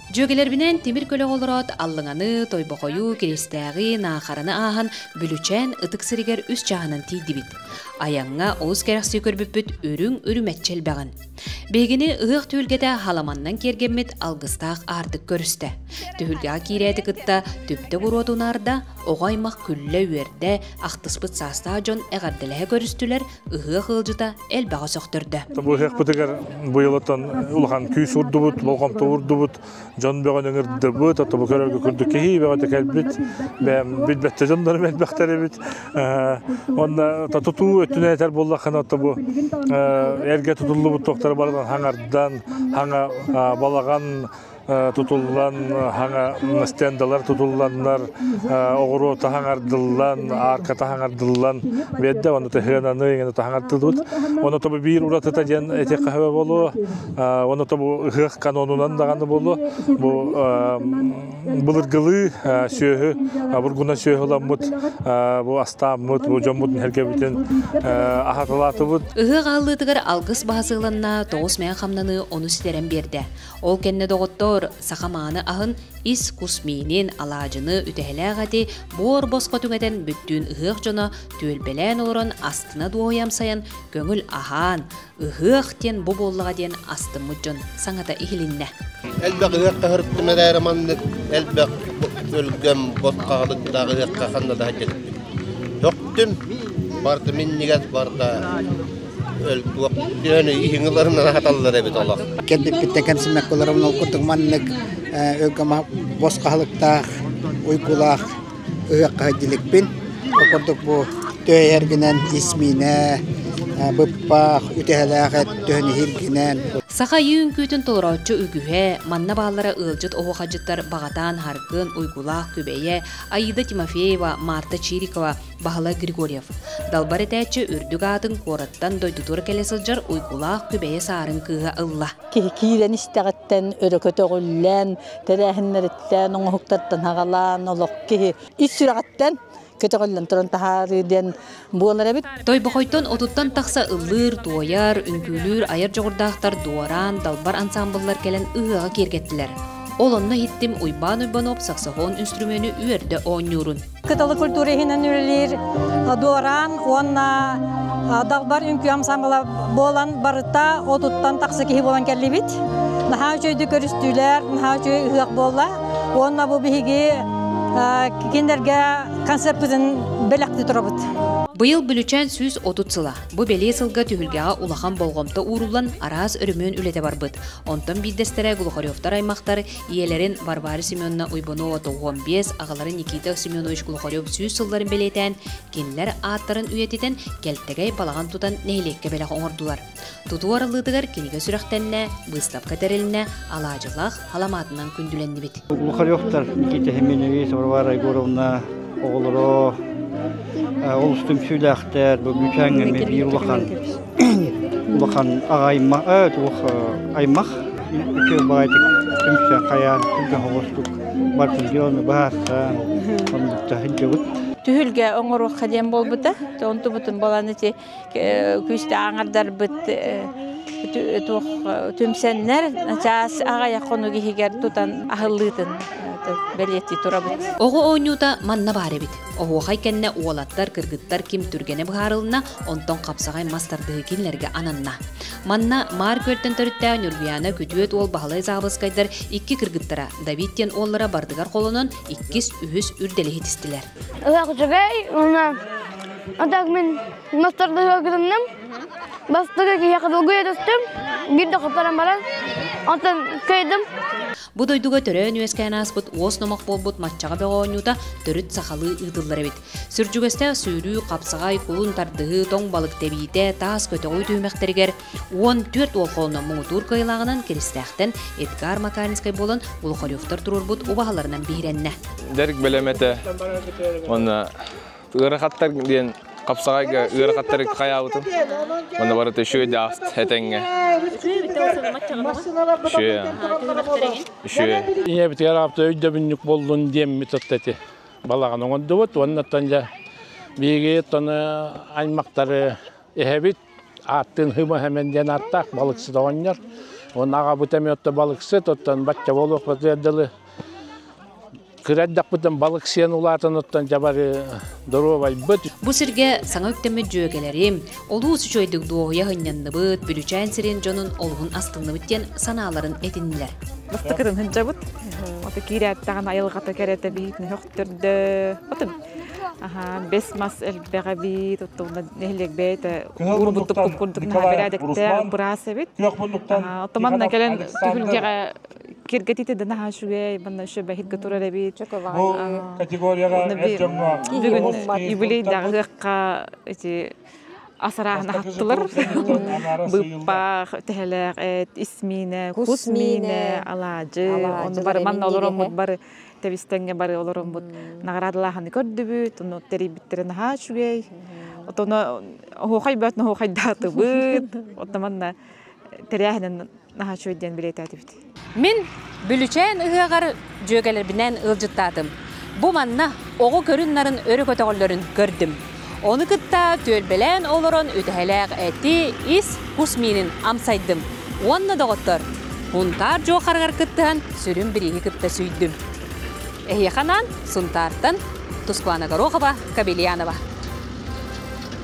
Дьүөгэлэрбинээн тимир көлөҕө олороот, Аллыҥаны, Тойбохойу, Киристээҕи, Наахараны ааһан Бүлүчээн ытык сиригэр үс чааһынан тиийдибит. Айаҥҥа олус кэрэхсии көрбүппүт үрүҥ үрүмэччи элбэҕин. Биһигини ыһыах түһүлгэтэ халаманнан киэргэммит алгыстаах аартык көрүстэ. Түһүлгэҕэ киирээти кытта түптэ буруот унаарда, оҕо аймах күллэ-үөрдэ, ахтыспыт саастаах дьон эҕэрдэлэһэ көрүстүлэр, ыһыах ыалдьыта элбэҕи сөхтөрдө. Бу ыһыахпытыгар быйыл оттон улахан күүс урдубут, болҕомто урдубут, дьон бөҕөнү ыҥырдыбыт, ото бу көрөргө курдук киһи бөҕөтө кэлбит, бэйэм билбэттэ дьоннорум элбэхтэр эбит. Онно тутуу өттүнэн этэр буоллаххына, ото бу эргэ тутуллубут туохтары барытын хаҥардан, хаҥа балаҕан тутуллан, хаҥа стендалар тутулланнар, оҕуруота хаҥардыллан, аарката хаҥардыллан биэрдэ, ону тыһыананы иҥэн хаҥардыллыбыт. Ону тобу биир уратыта диэн этиэххэ сөбө буолуо, ону тобу ыһыах канонунан даҕаны буолуо, бу былыргылыы сүөһү, бургуна сүөһү ыламмыт, бу астааммыт, бу дьоммутун сэргэбитин аһаталаатыбыт. Ыһыах аһыллыытыгар алгыс баһа сыаланна, тоҕус мээн хамнаныы ону ситэрэн биэрдэ. Ол кэннэ доҕоттоор, саха мааны аһын ис кус миинин, алаадьыны, үтэһэлээх эти буор босхо түҥэтэн бүттүүн ыһыах дьоно түөлбэлээн олорон астына дуоһуйа амсайан көҥүл аһаан, ыһыах диэн бу буоллаҕа диэн астыммыт дьон саҥата иһилиннэ. Элбэх ыһыахха сырыттым эрээри маннык элбэх өлгөм босхоҕалыктаах ыһыахха ханна да сылдьыбыппын. Сөхтүм, барыта минньигэс, барыта Кэлбиппиттэн кэмсиммэккэ олоробун, ол курдук маннык өлгөм босхоһулуктаах, уйгулаах ыһыахха сылдьылыкпын. Ол курдук бу төһө ис миинэ, быппах, үтэһэлээх эт төһөнү иһиргинэн. Саха айыы үҥкүүтүн толорооччу үгүһэ, манна бааллара ыалдьыт оһуохайдьыттар Баҕатаан Харгын, Уйгулаах Күбэйэ, Аида Тимофеева, Марта Чирикова, Баһылай Григорьев. Далбар этээччи үрдүк аатын куораттан дойдутугар кэлэ сылдьар Уйгулаах Күбэйэ Саарын кыыһа ылла. Киһи киирэн истэҕиттэн өрө көтөҕүллэн, тэрээһиннэриттэн, оҥоһуктартан аҕалаан олох киһи ис сүрэҕиттэн көтөҕүллэн туран таһаарыы диэн буолар эбит. Тойбохойтон отуттан тахса ыллыыр, туойар, үҥкүүлүүр айар дьоҕурдаахтар Дуораан, Далбар ансаамбыллар кэлэн ыһыаҕы киэргэттилэр. Ол онно иһиттим Уйбаан Уйбанов саксофон үнстрүмүөнү үөрдэ оонньуурун. Кыталы культура иһинэн үлэлиир Дуораан уонна Далбар үҥкүү ансамбла буолан барыта отуттан тахса киһи буолан кэллибит. Наһаа үчүгэйдик көрүстүүлэр, наһаа үчүгэй ыһыах буолла. Уонна бу биһиги кинилэргэ концерппытын бэлэхтии турабыт. Быйыл Бүлүчээн 130 сыла. Бу бэлиэ сылга түһүлгэҕэ улахан болҕомто ууруллан араас өрөмүөн үлэтэ барбыт. Онтон биирдэстэрэ Глухаревтар аймахтар Ийэлэрин Варвара Семеновна Уйбанова 95, аҕаларын Никита Семенович Глухарев сүүс сылларын бэлиэтээн, кинилэр ааттарын үйэтитэн кэлтэгэй балаҕан тутан нэһилиэккэ бэлэх оҥордулар. Тутуу арыллыытыгар кинигэ сүрэхтэннэ, быыстапка тэрилиннэ, алаадьылаах халамаатынан күндүлэннибит. Глухаревтар Никита Семенович, Варвара Егоровна оҕолоро олус түмсүүлээхтэр, бу Бүчээҥҥэ эмиэ биир улахан улахан аҕа аймах аймах үчүгэй баҕайытык түмсэн хайаан түргэн соҕустук барытын дьону быһаарсан оннукта сылдьабыт. Түһүлгэ оҥоруохха диэн буолбута. Онтубутун буолан ити күүстээх аҥардарбыт туох түмсэннэр чаас аҕыйах хонук иһигэр тутан аһыллыытын бэлиэтии турабыт. Оҕо оонньуута манна баар эбит. Оһуохай кэннэ уолаттар, кыргыттар ким түргэнэ быһаарылынна, онтон хапсаҕай мас тардыһыы кинилэргэ ананна. Манна Маар Күөлтэн төрүттээх Ньургуйаана күтүөт уол Баһылай Заабыскайдар икки кыргыттара Давид диэн уоллара бардыгар холонон иккис, үһүс үрдэли ситистилэр. Ыһыах үчүгэй, уонна а так мин мас тардыһыга кытынным. Бастакы киһиэхэ долгуйа түстүм, биир да хотторон баран, онтон кыайдым. Бу дойдуга төрөөн-үөскээн ааспыт уос номох буолбут Маччаҕа бөҕө оонньуута төрүт сахалыы ыытыллар эбит. Сүрдьүгэстээх сүүрүү, хапсаҕай, кулун тардыһыы, тоҥ балык тэбиитэ, таас көтөҕүү түһүмэхтэригэр 14 уол холоно муҥутуур кыайылааҕынан Киристээхтэн Эдгар Макаринскай буолан Глухаревтар туруорбут убаһаларынан биһирэннэ. Дэрик бэлэм этэ уонна ыарахаттар диэн хапсаҕайга ыарахаттары хайаабытым. Уонна барыта үчүгэй дааст этэҥҥэ. Үчүгэй. Үчүгэй. Ийэбитигэр аапта өйдөбүнньүк буоллун диэммит отто ити балаҕан оҥордубут. Уоннаттан дьэ биһиги оттон аймахтары эһэбит ааттыын Хыма Хэмэн диэн ааттаах балыксыт оҕонньор. Онно аҕабыт эмиэ отто балыксыт, оттон бачча буолуохпутугар дылы кыра эрдэхпитин балык сиэн улаатан оттон дьабары доруобайбыт. Бу сиргэ саҥа үктэммит дьүөгэлэрим олус үчүгэйдик дуоһуйа сынньанныбыт, Бүлүчээн сирин дьонун олуһун астынныбыт диэн санааларын этиннилэр. Бастакытын сылдьабыт. Ото киирээттаҕын айылҕата кэрэтэ биһитин хөхтөрдө. Отун бес мас элбэҕэ бит, оттуна нэһилиэк бэйэтэ урбуттуппут курдук наһаа бэрээдэктээх быраас эбит. Оттоманна кэлэн түһүлгэҕэ киргэтите да наһаа үчүгэй, манна үчүгэй бэһиргэ турар эбит. Бу категорияҕа эр дьоҥҥо бүгүн юбилейдааҕы ыһыахха ити асарааһын аһаттылар. Быыппаах, тэһэлээх эт, ис миинэ, кус миинэ, алаадьы, ону бары манна олороммут бары тэбистэҥҥэ бары олороммут наҕараадалааһыны көрдүбүт, ону тэрийбиттэрэ наһаа үчүгэй. Отоно оһуохай бөт оһуохайдаатыбыт. Оттон манна тэрээһинин наһаа үчүгэй диэн билиэтээтибит. Мин Бүлүчээн ыһыаҕар дьүөгэлэрбинээн ыалдьыттаатым. Бу манна оҕо көрүн-нарын өрө көтөҕөллөрүн көрдүм. Ону кытта түөлбэлээн олорон үтэһэлээх эти, ис, кус миинин амсайдым. Уонна доҕоттор, Һунтаар дьуохарыгар кыттыһан сүрүн бирииһи кытта сүүйдүм. Эһиэхэ анаан Сунтаартан Тускулана Горохова, Кабельянова.